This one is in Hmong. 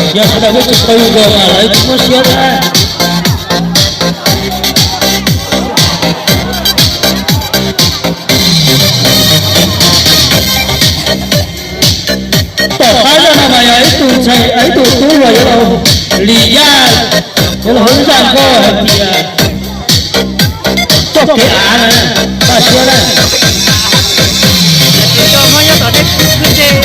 Yog sawv daws muaj tsis qw nkaus mas lawv tsis muaj siab thiab. Tom qab zaj no mas yog ib tug ntxhais, ib tug tub los yuav los li yaj, yuav los hu zaj nkauj hais tias txoj kev av na, kaj siab na. Ces cov Hmoob nyob tom tej kwj teb